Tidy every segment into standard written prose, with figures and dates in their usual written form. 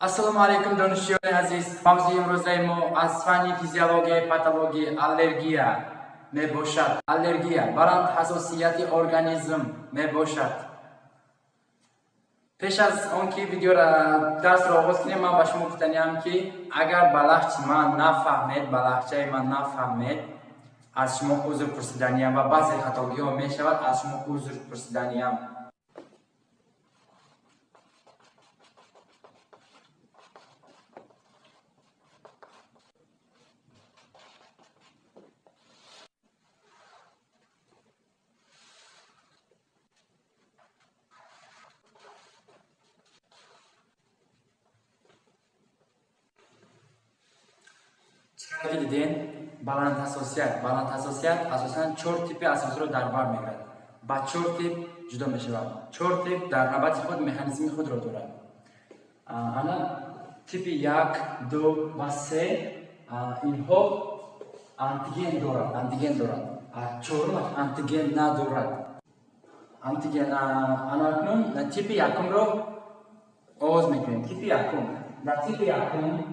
Ассалому алайкум, донишҷӯёни азиз. Мавзӯи имрӯзаи мо аз фанни физиологияи патология аллергия мебошад. Аллергия баланд ҳассосияти организм мебошад. Пеш аз он ки видеора дарсро оғоз кунем, ман ба шумо гуфтаниам, ки агар ба лаҳҷи ман нафаҳмед, ба лаҳҷаи ман нафаҳмед, аз шумо узр пурсиданиям ва баъзе хатогиҳо мешавад, аз шумо узр пурсиданиям. Чӣ дидем? Баландҳассосият. Баландҳассосият асосан чор типи асосиро дар бар мегирад, ба чор тип ҷудо мешавад. Чор тип дар навбати худ механизми худро дорад. Ана типи як, ду ва се, инҳо антиген дорад, антиген дорад. Чорумаш антиген надорад. Антиген. Ана акнун типи якумро оғоз мекунем. Типи якум. Дар типи якум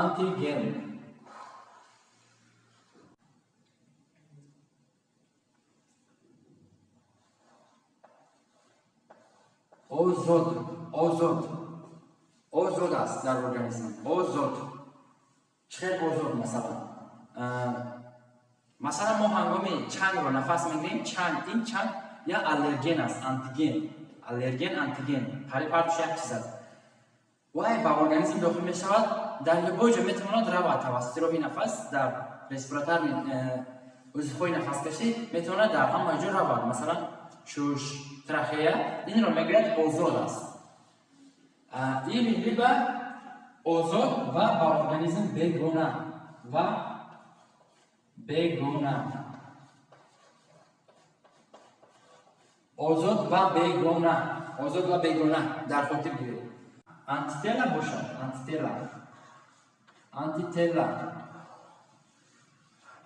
антиген озод, озод, озод аст дар организм. Озод чӣ хел озод? Масалан, мо ҳангоми чангро нафас мегирем, чанг, ин чанг як аллерген аст, антиген, аллерген, антиген қариб ҳардуш як чиз аст. Вай ба организм дохил мешавад, дар любой ҷо метавонад равад тавассути роҳи нафас, дар респираторный узвҳои нафаскашӣ метавонад дар ҳама ҷо равад, масалан шуш, трахея. Инро мегӯяд озод аст или либо озод ва ба организм бегона, ва бегона, озод ва бегона, озод ва бегона дар хотир гиред. Антитела бошад, антитела, антитела,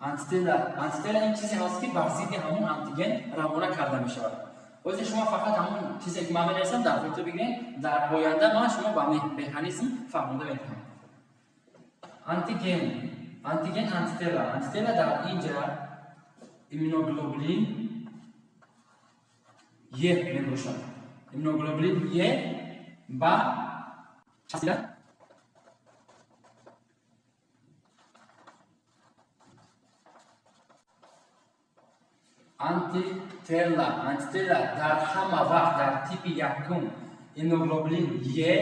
антитела, антитела ин чизе ҳаст, ки бар зидди ҳамон антиген равона карда мешавад. Ҳозир шумо фақат ҳамон чизе ки ман менависам дар хотир бигиред, дар оянда ман шумо ба механизм фаҳмонда метавонам. Антиген, антиген, антитела. Антитела дар инҷа иммуноглобулин Е мебошад. Иммуноглобулин Е ба часпида антитела. Антитела дар ҳама вақт дар типи якум иммуноглобулин Е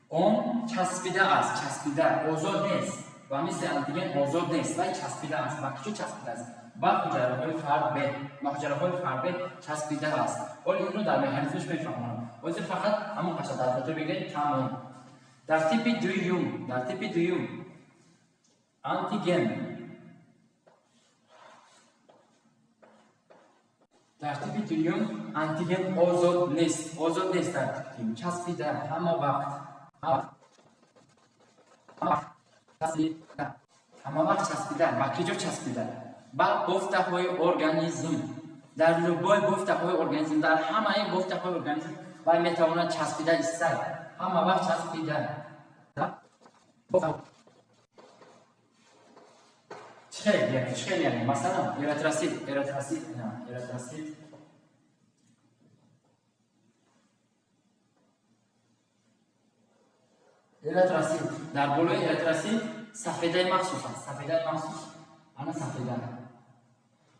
он часпида аст, часпида, озод нест ва мисли антиген озод нест, вай часпида аст. Ба куҷо часпида аст? Ба ҳуҷайраҳои фарбе, ба ҳуҷайраҳои фарбе часпида аст. Ҳоли инро дар механизмаш мефаҳмонам, ҳозир фақат ҳамон қаша дар хотир бигиред, тамом. Дар типи дуюм, дар типи дуюм антиген, дар типи дуюм антиген озод нест, озод нест. Дар типи дуюм часпида ҳама вақт, часпида, ҳама вақт часпида. Ба куҷо часпида? Ба бофтаҳои организм. Дар любой бофтаҳои организм, дар ҳамаи бофтаҳои организм вай метавонад часпида истад, ҳама вақт часпида. Чӣ хел, чӣ хел? Яъне масалан эритросит, эритросит, эритросит, эритросит. Дар болои эритросит сафедаи махсус аст, сафедаи махсус. Ана сафеда,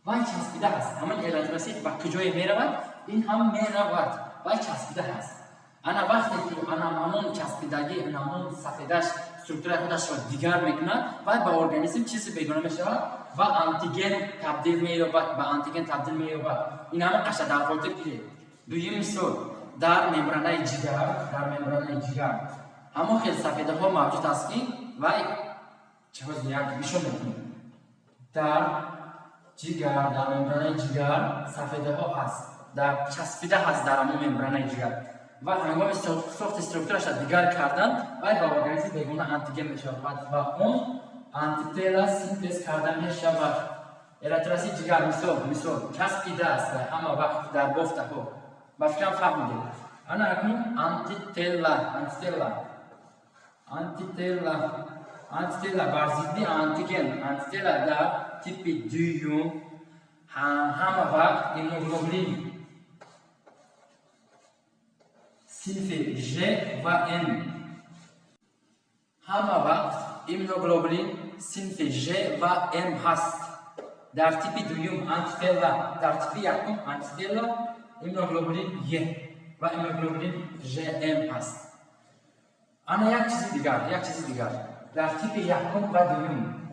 вай часпида ҳаст. Ҳамин эритросит ба куҷое меравад, ин ҳам меравад, вай часпида ҳаст. Ана вақте ки ана ҳамон часпидагӣ, ана ҳамон сафедаш структураи худашро дигар мекунад, вай ба организм чизи бегона мешавад ва антиген табдил меёбад, ба антиген табдил меёбад. Ин ҳама қаша дар хотир гиред. Дуюм мисол: дар мембранаи ҷигар, дар мембранаи ҷигар ҳамон хел сафедаҳо мавҷуд аст, ки вай чиҳоз як нишон мекунем. Дар ҷигар, дар мембранаи ҷигар сафедаҳо ҳаст, дар часпида ҳаст дар ҳамон мембранаи ҷигар ва ҳангоми сохти структураша дигар кардан, вай ба организм бегона антиген мешавад ва он антитела синтез карда мешавад. Эритросит ҷигар мисол, мисол часпида аст ҳама вақт дар бофтаҳо. Ба фикрам, фаҳмидед. Ана акнун антитела, антитела, антитела, антитела бар зидди антиген. Антитела дар типи дуюм ҳама вақт иммуноглобулин синфи Ж ва М. Ҳама вақт иммуноглобулин синфи Ж ва М ҳаст. Дар типи дуюм антитела, дар типи якум антитела иммуноглобулин Е ва иммуноглобулин ЖМ ҳаст. Ана як чизи дигар, як чизи дигар. Дар типи якум ва дуюм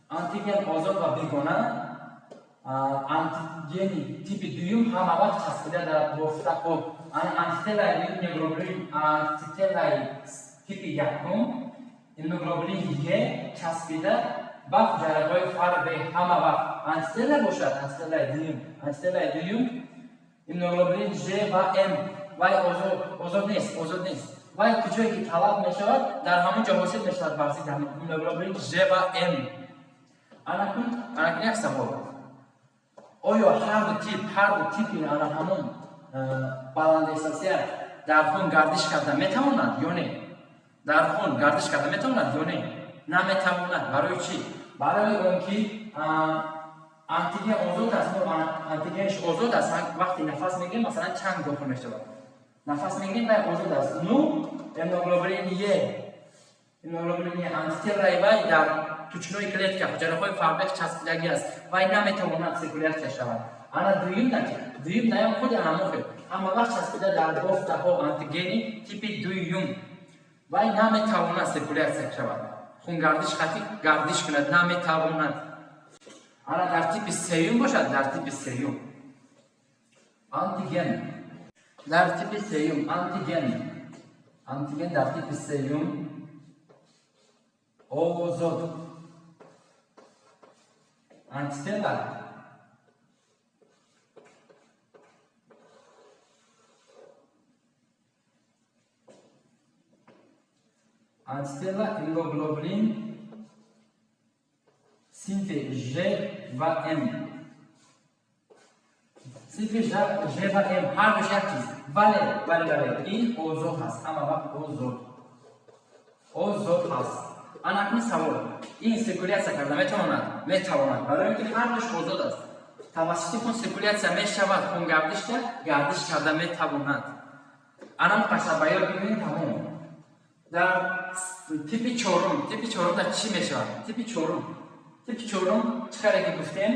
антиген озод ва бегона, антигени типи дуюм ҳама вақт часпида дар бофтаҳо. Ана антителаи иммуноглобулин, антителаи типи якум иммуноглобулин Е часпида ба ҳуҷайраҳои фарбе ҳама вақт. Антитела бошад, антителаи дуюм, антителаи дуюм иммуноглобулин Ж ва М вай озод, озод нест, озод нест. Вай куҷое ки талаб мешавад, дар ҳамон ҷо ҳосил мешавад бар зидди ҳамин иммуноглобулин Ж ва М. Анакун, анакун як савол. Оё ҳарду тип, ҳарду типи ана ҳамон баландҳассосият дар хун гардиш карда метавонад ё не? Дар хун гардиш карда метавонад ё не? Наметавонад. Барои чӣ? Барои он ки антиген озод аст, антигенш озод аст. Вақте нафас мегирем, масалан, чанг дохил мешавад. Нафас мегирем, вай озод аст. Ну, иммуноглобулин Е, иммуноглобулин Е антителаи вай дар тучной клетка, ҳуҷайраҳои фарбеҳ часпидагӣ аст. Вай наметавонад циркулятсия шавад. Ана дуюм начи? Дуюм наям худи ҳамон хел. Ҳама вақт часпида дар бофтаҳо антигени типи дуюм. Вай наметавонад циркулятсия шавад. Хунгардиш хати гардиш кунад наметавонад. Ана дар типи сеюм бошад, дар типи сеюм антиген, дар типи сеюм антиген, антиген дар типи сеюм озод, антитела антитела иммуноглобулин синфи Ж ва М. Синфи Ж ва М ҳардуш як чиз. Бале, бале, бале, ин озод ҳаст, ҳама вақт озод, озод ҳаст. Ана акнун савол: ин циркулятсия карда метавонад? Метавонад, барои он ки ҳардуш озод аст. Тавассути хун циркулятсия мешавад, хунгардишда гардиш карда метавонад. Ана муқассар ба ёд бигирем, тамом. Дар типи чорум, типи чорум дар чӣ мешавад? Типи чорум, типи чорум чӣ хеле ки гуфтем,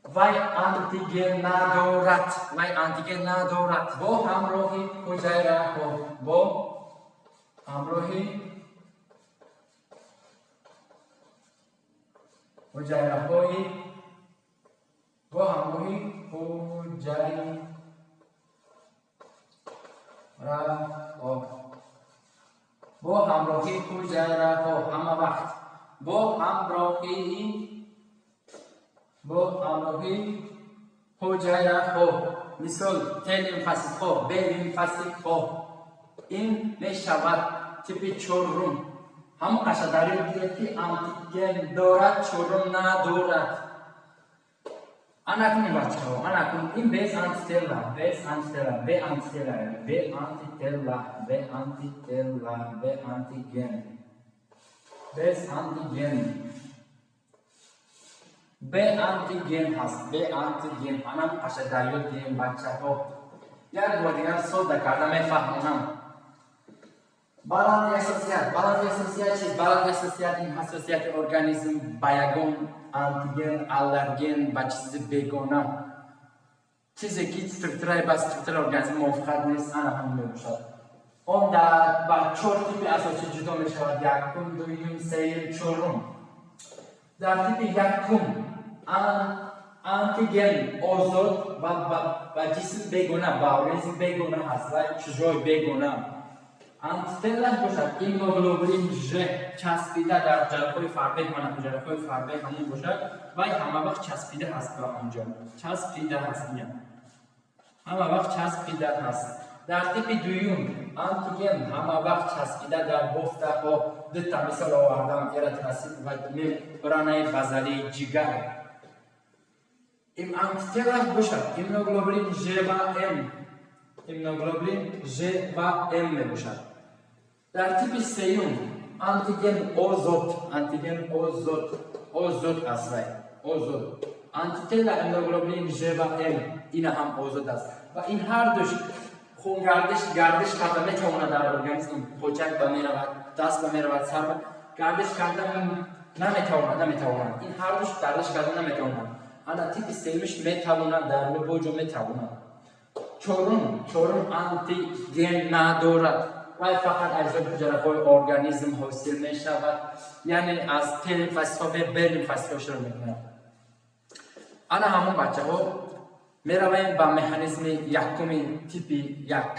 вай антиген надорад, вай антиген надорад. Бо ҳамроҳи ҳуҷайраҳо, бо ҳамроҳи ҳуҷайраҳои, бо ҳамроҳи ҳуҷайраҳо, бо ҳамроҳи ҳуҷайраҳо ҳама вақт, бо ҳамроҳи, бо ҳамроҳи ҳуҷайраҳо, мисол Т лимфоситҳо, Б лимфоситҳо. Ин мешавад типи чорум. Ҳамон қаша дар ёд гиред, ки антиген дорад, чорум надорад. Анакун, бачаҳо, анакун ин без антитела, без антитела, бе антитела, бе антитела, бе антитела, бе антиген, без антиген, бе антиген ҳаст, бе антиген. Анам қаша дар ёд гирем, бачаҳо. Як бор дигар содда карда мефаҳмонам. Баланди ҳассосият, баланди ҳассосият чист? Баланди ҳассосият ин ҳассосияти организм ба ягон антиген, аллерген, ба чизи бегона, чизе ки структураи ба структураи организм мувофиқат нест, ана ҳамин мебошад. Он ба чор типи асосӣ ҷудо мешавад: якум, дуюм, сеюм, чорум. Дар типи якум антиген озод ва ба ҷисм бегона, ба организм бегона ҳаст ва чужой, бегона. Антителаш бошад иммуноглобулин Ж часпида дар ҳуҷайраҳои фарбеҳ, мана ҳуҷайраҳои фарбеҳ ҳамон бошад, вай ҳама вақт часпида ҳаст ба онҷо, часпида ҳаст, ина ҳама вақт часпида ҳаст. Дар типи дуюм антиген ҳама вақт часпида дар бофтаҳо. Дута мисол овардам: эритросит ва мембранаи базалии ҷигар. Антителаш бошад иммуноглобулин Ж ва М. Иммуноглобулин Ж ва М мебошад. Дар типи сеюм антиген озод, антиген озод, озод аст вай, озод. Антитела, иммуноглобулин Ж ва М, ина ҳам озод аст ва ин ҳардуш хунгардиш гардиш карда метавонад дар организм. Поҷак ба меравад, даст ба меравад, сар ба гардиш карда наметавонад, наметавонад. Ин ҳардуш гардиш карда наметавонад. Ана типи сеюмиш метавонад, дар любой ҷо метавонад. Чорум антиген надорад. Вай фақат аз ҳисоби ҳуҷраҳои организм ҳосил мешавад, яъне аз Т лимфоситҳо, Б лимфоситҳо шурӯъ мекунад. Ана ҳамон, бачаҳо, меравем ба механизми якуми типи як.